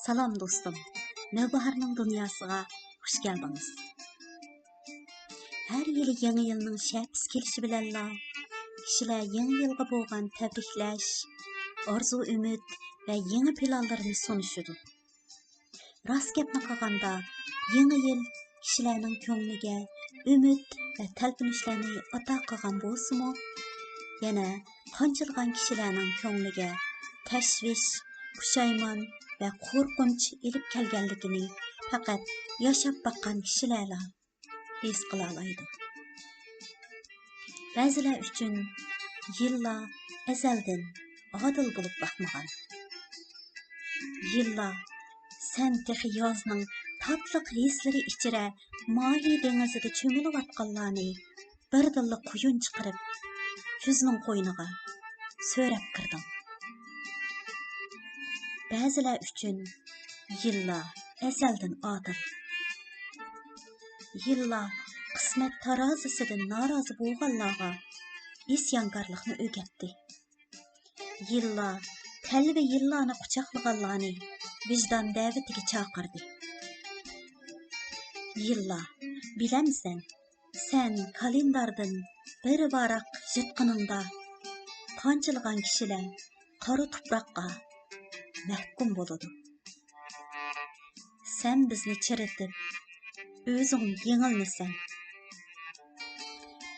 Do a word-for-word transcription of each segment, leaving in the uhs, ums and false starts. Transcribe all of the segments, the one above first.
سالام دوستۇم، نەۋباھارنىڭ دۇنياسىغا خۇش كەلدىڭىز. ھەر يىلى يېڭى يىلنىڭ شەپىسى كېلىشى بىلەنلا، كىشىلەر يېڭى يىلغا بولغان تەبرىكلەش، ئارزۇ-ئۈمىد ۋە يېڭى پىلانلىرىنى سۇنۇشىدۇ. راست گەپنى قىلغاندا، يېڭى يىل كىشىلەرنىڭ كۆڭلىگە ئۈمىد ۋە تەلپۈنۈشلەرنى ئاتا قىلغان بولسىمۇ، يەنە قانچىلىغان كىشىلەرنىڭ كۆڭلىگە تەشۋىش، پۇشايمان ۋە قورقۇنچ ئېلىپ كەلگەنلىكىنى پەقەت ياشاپ باققان كىشىلەرلا ھېس قىلالايدۇ. بەزىلەر ئۈچۈن يىللار ئەزەلدىن ئادىل بولۇپ باقمىغان. يىللار، سەن تېخى يازنىڭ تاتلىق ھېسلىرى ئىچرە ماھىي دېڭىزىدا چۆمۈلۈۋاتقانلارنى بىردىنلا قۇيۇن چىقىرىپ، كۈزنىڭ قوينىغا سۆرەپ كىردىڭ. بەزىلەر ئۈچۈن يىللار ئەزەلدىن ئادىل. يىللار قىسمەت تارازىسىدىن نارازى بولغانلارغا ئىسيانكارلىقنى ئۆگەتتى. يىللار تەلۋە يىللارنى قۇچاقلىغانلارنى ۋىجدان دەۋىتىگە چاقىردى. يىللار، بىلەمسەن، سەن كالېنداردىن بىر ۋاراق يىرتقىنىڭدا، قانچىلىغان كىشىلەر قارا تۇپراققا مەھكۇم بولىدۇ. سەن بىزنى چىرىتىپ، ئۆزۈڭ يېڭىلمىسەڭ.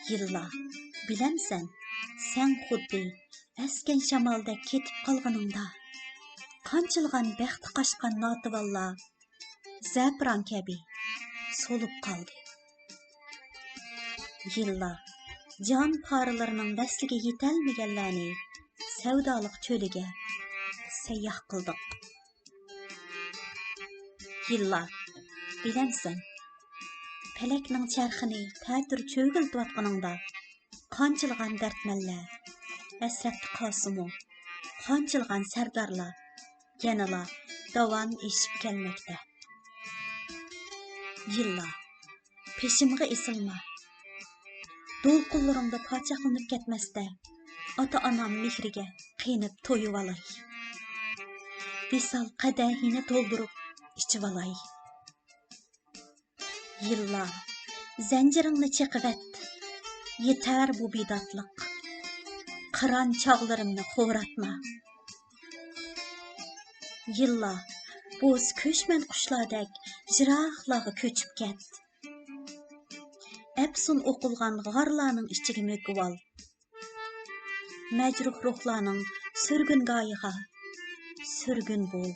يىللار، بىلەمسەن، سەن خۇددى ئەسكەن شامالدەك كېتىپ قالغىنىڭدا، قانچىلىغان بەختى قاچقان ناتىۋانلار زەپىران كەبى سولۇپ قالدى. يىللار، جان پارىلىرىنىڭ ۋەسلىگە يېتەلمىگەنلەرنى سەۋدالىق چۆلىگە سەيياھ قىلدۇق. يىللار، بىلەمسەن، پەلەكنىڭ چەرخىنى تەتۈر چۆگۈلىتىۋاتقىنىڭدا، قانچىلىغان دەردمەنلەر، ھەسرەتتە قالسىمۇ، قانچىلىغان سەردارلار يەنىلا داۋان ئېشىپ كەلمەكتە. يىللار، پېشىمغا ئېسىلما. دولقۇنلىرىڭدا پاچاقلىنىپ كەتمەستە، ئاتا-ئانام مېھرىگە قېنىپ تويۇۋالاي. ۋىسال قەدەھىنى تولدۇرۇپ ئىچىۋالاي. يىللار، زەنجىرىڭنى چېقىۋەت، يېتەر بۇ بىداتلىق. قىران چاغلىرىمنى خوراتما. يىللار، بوز كۆچمەن قۇشلاردەك يىراقلارغا كۆچۈپ كەت. ئەپسۇن ئوقۇلغان غارلارنىڭ ئىچىگە مۆكۈۋال. مەجرۇھ روھلارنىڭ سۈرگۈنگاھىغا سۈرگۈن بول.